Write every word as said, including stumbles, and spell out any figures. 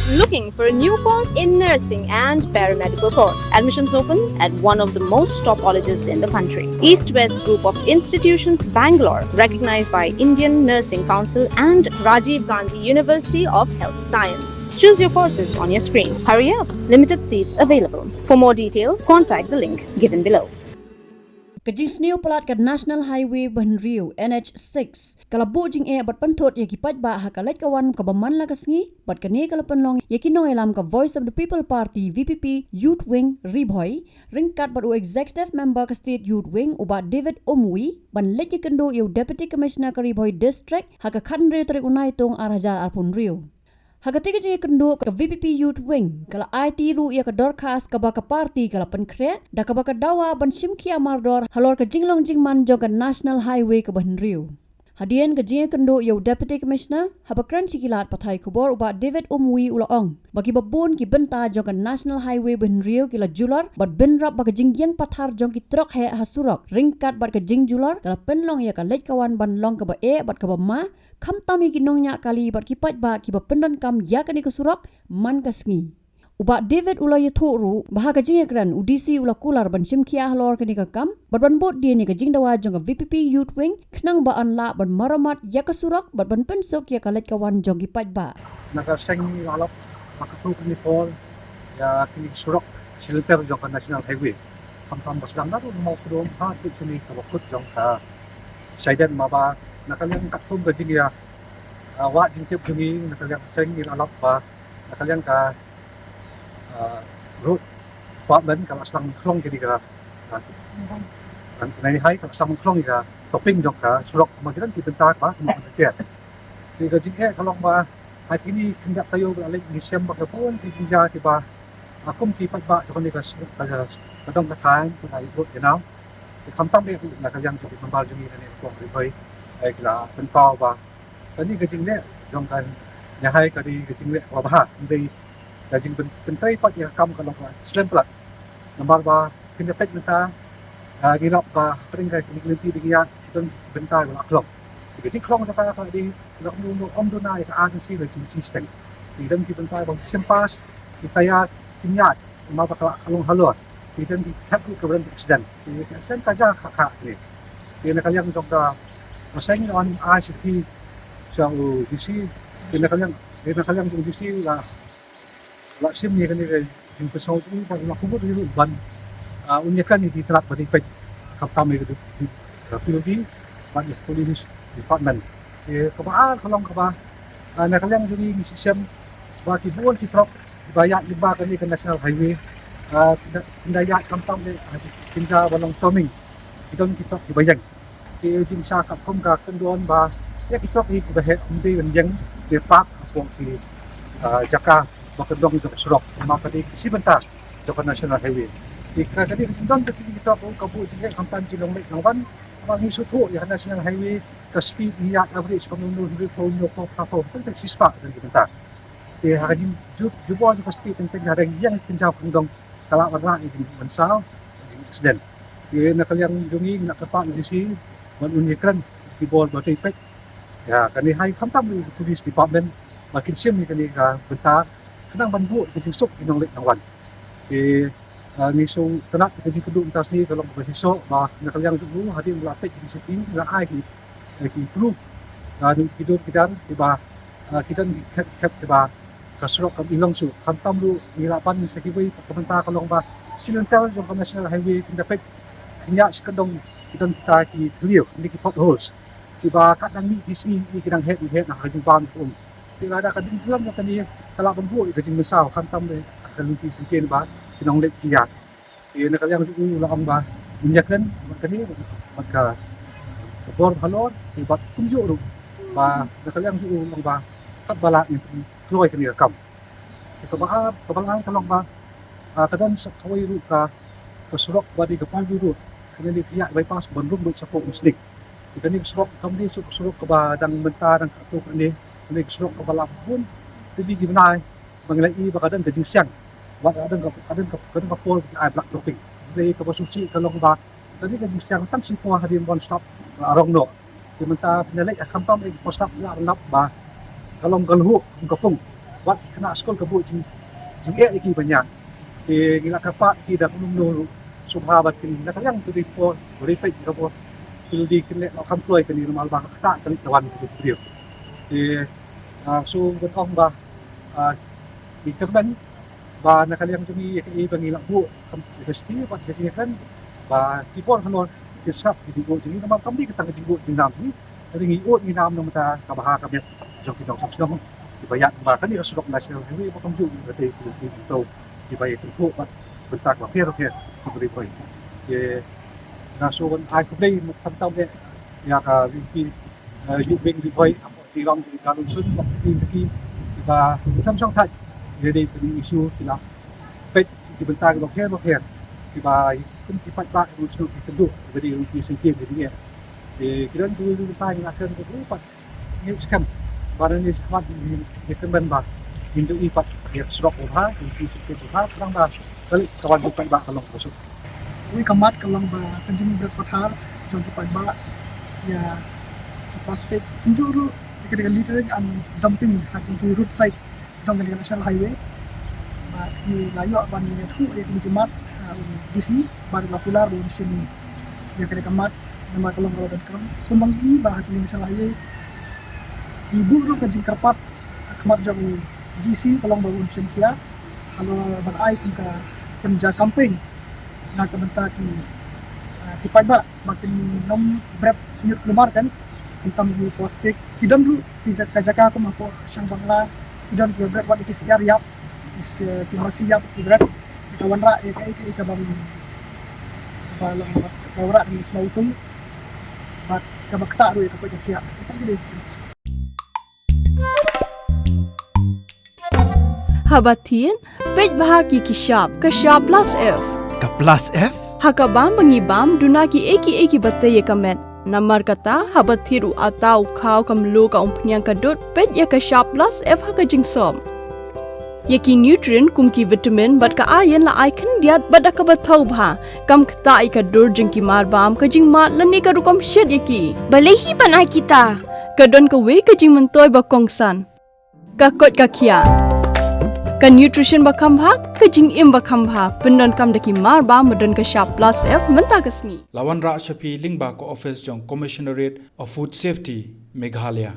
Looking for a new course in nursing and paramedical course? Admissions open at one of the most top colleges in the country. East West Group of Institutions, Bangalore, recognized by Indian Nursing Council and Rajiv Gandhi University of Health Science. Choose your courses on your screen. Hurry up, limited seats available. For more details, contact the link given below. Ka jingsniew palat ka National Highway ba hynriew, N H six, ka la buh jingeh bad pynthut ïa ki paidbah ha ka leit ka wan kaba man la ka sngi, bad kane ka la pynlong ïa ki nongïalam ka Voice of the People Party, V P P, Youth Wing, Ri Bhoi, ryngkat bad u Executive Member ka State Youth Wing, u Bah David Umwi, ban leit ïakynduh ïa u Deputy Commissioner ka Ri Bhoi District ha ka khathynriew tarik u Naitung ar hajar arphew hynriew. Ha katei ka jingïakynduh, ka V P P Youth Wing ka la aiti ruh ïa ka dorkhas kaba ka party ka la pynkhreh, da kaba ka dawa ban shim khia mardor halor ka jinglong jingman jong ka National Highway kaba hynriew. Hadien ka jingïakynduh ïa u Deputy Commissioner, haba kren sha ki lad pathai khubor, u Bah David Umwi u la ong ba kiba bun ki bynta jong ka National Highway ba hynriew ki la julor bad bynrap ba ka jingïeng pathar jong ki trok heh ha surok, ryngkat bad ka jingjulor ka la pynlong ïa ka leit ka wan ban long kaba eh bad kaba ma, khamtam ïa ki nongñiah kali bad ki paidbah kiba pyndonkam ïa kane ka surok man ka sngi. U Bah David u la ïathuh ruh ba ha ka jingïakren, u D C u la kular ban shim khia halor kane ka kam bad ban bud dien ïa ka jingdawa jong ka V P P Youth Wing, khnang ba yn lah ban maramat ïa ka surok bad ban pynsuk ïa ka leit ka wan jong ki paidbah. Na ka seng la lap, la ka tu kani por ïa kini surok shilynter jong ka National Highway. Khamtam ba sdang da ruh mawkdom ha tu sini ka bakut jong ka Shaidan, ma ba na ka liang katkum ka jingïa, ah, wad jingtip jong ngi, na ka liang seng ngi la lap ba na ka liang ka, ah, road department ka la sdang khlong kini ka, ah, kan kane hai ka la sdang khlong ïa ka topping jong ka surok, ma ki don ki bynta ba ka mut ka. Te ka jingeh ka long ba ha kini khyndiat taïew ba la leit ngi shem ba ka bun ki jingjia kiba, ah, kum ki paidbah jong kane ka surok ka, ka dong ka thaiñ ka la ïoh ïa nang. Te khamtam eh na ka liang jong ki member jong ngi kane ka Ri Bhoi, eh, ki la pynpaw ba kane ka jingleh jong ka Nehai ka dei ka jingleh kaba bha, hynrei ka jingpyn-, pyntrei pat ïa ka kam ka long kaba slem palat. Namar ba phin ïa peit mynta, ah, ngi lap ba hapdeng ka jingïaid lynti ba ngi ïaid ki don ki bynta ba la khlong. Te ka jingkhlong jong ka ka dei ba ym, ym, ym duna ïa ka urgency, urgency steng. Ki don ki bynta ba shisien pass, ki taïa kim ïaid, namar ba ka la khlong halor. Ki don ki khat ruh kaba don accident. Te ka accident ka jia kha kha ne. Te na ka liang jong ka, ka seng ngi wan ai shithi sha u D C. Te na ka liang, te na ka liang jong u D C la, la shim ïa kane ka jingpynshong u, bad la kubur ïa u ban, ah, un ïakren ïa ki tnat ba dei peit, khamtam ïa ka, ka P W D bad ïa ka Police Department. Te kaba ar ka long kaba, ah, na ka liang jong ngi ngi shem ba ki bun ki trok kiba ïaid lyngba kane ka National Highway, ah, kin da, kin da ïaid khamtam ne, ah, ki kynja ba long timing, ki don ki trok kiba ïeng. Te jingshah katkum ka kyndon ba ïa ki trok hi kiba heh ym dei ban ïeng, te park hapoh ki, ah, jaka ba kyndong jong ka surok, namar ka dei ka shi bynta jong ka National Highway. Te ka, ka dei ka jingdon ka dei ki trok ka buh jingeh khamtam ki long leit long wan. Ba ngi sngewthuh ïa ka National Highway ka speed ngi ïaid average ka long hynriew phew, hynñiew phew, phra phew, tang ka shispah don ki bynta. Te ha ka jingjubor jong ka speed teng teng ha ïeng kynja kyndong ka lah ban rah ïa jingmynsaw, jing accident. Te na ka liang jong ngi ngi la kyrpad ïa u D C ban un ïakren ki bor ba dei peit ïa kane hai, khamtam ïa ka Police Department ba kin shim ïa kane ka bynta khnang ban buh ïa ka jingsuk ïa ki nongleit nongwan. Te, ah, ngi sngewtynnat ïa ka jingkynduh mynta sngi ka long kaba shisha ba na ka liang jong u hadien ba la peit ïa ki C C T V la ai ki, eh, ki proof, ah, ki dur ki dar kiba, ah, ki don ki khep khep kiba ka surok kam i long shuh. Khamtam ruh ngi lah ban sa kiwei pat ka bynta ka long ba shi lynter jong ka National Highway kin da peit, kin ïaid shi kyndong ki don kita ki thliew, kine ki potholes kiba kat dang mih ki sngi ki dang heh, heh na ka jingbam jong ka um. Te lada ka ding jlan jong kane ka lah ban buh ïa ka jingmynsaw khamtam ïa ka lynti syngkien ba ki nongleit ki ïaid. Te na ka liang jong u la ong ba un ïakren bad kane bad ka, ka bor halor, te bad kumjuh ruh ba na ka liang jong u la ong ba katba lah ngin kloi kane ka kam. Te kaba ar, kaba lai ka long ba, ah, ka don sa kawei ruh ka, ka surok ba dei ka Pali Road, kane dei ka ïaid bypass ban rung beit shapoh Umsning. Te kane ka surok kam dei surok, surok kaba dang mynta dang katto katne, kane ka surok kaba la bun tylli ki bnai ba ngi la i ba ka don ka jingsiang, ba ka don ka, ka don ka, ka don ka por ba ki ai black topping. Hynrei kaba sngewsih ka long ba kane ka jingsiang tang shi por hadien ba wan sap la rong noh. Te mynta phin ïa leit ha khamtam eh ki por sap la rnap ba ka long ka lhuh kum ka pung. Wat ki khynnah skul ka buh jing jingeh ïa ki ban ïa. Te ngi la kyrpad ïa ki da kumno kumno ruh sngewbha bad kin da ka liang tu dei por ba dei peit ka por tu dei kin leh noh kham kloi kane namar ba ka ktah ka leit ka wan ka dei briew. Te ah, so ngan ong ba ah, ngi kyrmen ba na ka liang jong ngi ïa kaei ba ngi la buh kam ïa ka shnong bad ka jingkyrmen ba ki por halor ki sngap ki jingbuh jong ngi namar kam dei ka tang ka jingbuh jingnam jong ngi. Hynrei ngi ud ngi nam na ka bynta ka bha ka miat jong ki nongshong shnong kiba ïaid namar kane ka surok National Highway ba kumjuh ngi ba dei ki longkmie ki to kiba ïa tyngkhuh bad bynta kiba pher bapher kiba ri bhoi. Te nga shu wan ai khublei khamtam eh ïa ka VPP, eh, Youth Wing Ri Bhoi, hapoh Jingïalam jong ka Rynsun bad ki ki kiba kam shong thait ïa dei ka issue ki la peit ki bynta kiba pher bapher kiba kum ki paidbah ruh shu ki kynduh kiba dei ruh ki sngewsih ki dei. Te ki don ki bynta ngi la kren ka ruh pat ngi skhem ba ngi skhem ba ngi kynban ba ngi dei pat ïa surok u bha ngi sngewsih u bha tang ba ka leit ka wan ki paidbah ka long ka suk. Ui ka mat ka long ba ka jingbret pathar jong ki paidbah ïa ki plastik kumjuh ruh ïa ka littering and dumping ha ki roadside jong ka National Highway. Ba ngi la ïoh ban ïathuh ïa kine ki mat ha u DC ba la kular ba un shim ïa kane ka mat namar ka long ka la donkam. Kumba ngi i ba ha kine National Highway ngi buh ruh ka jingkyrpad ha khmat jong u DC ka long ba un shim khia halor ban ai kum ka kynja campaign na ka bynta ki, ah, ki paidbah ba kin nym brep ñiut kulmar kan. Khamtam ki plastik ki don ruh ki ja-, ka jaka kum hapoh Shangbangla ki don ki brep wat ki syiar ïap ki s-, ki masi ïap ki brep ki wanrah ïa kaei kaei kaba long ba ka wanrah ka sma utung bad kaba ktah ruh ïa ka peit ka khiah. Kita ki dei. Haba thied, peit bha ki ki shap, ka shap plus F. Ka plus F? Ha ka bam ba ngi bam, duna kiei kiei kiba tei ïa ka met. Namar kata, haba thied u atta, u khaw, ka mluh, ka umphniang, ka dud, peit ïa ka shap plus F ha ka jingsop. Ïa ki nutrient kum ki vitamin bad ka iron la ai khyndiat bad da kaba thaw bha. Kam ktah ïa ka dur jong ki mar bam, ka jingmad lane ka rukom shet ïa ki. Balei hi ban ai kita? Ka don kawei ka jingmyntoi ba kongsan. Ka koit ka khiah. Ka nutrition ba kham bha, ka jingim ba kham bha. Pyndonkam da ki mar bam ba don ka shap plus F mynta ka sngi. La wanrah sha phi lyngba ka office jong Commissionerate of Food Safety, Meghalaya.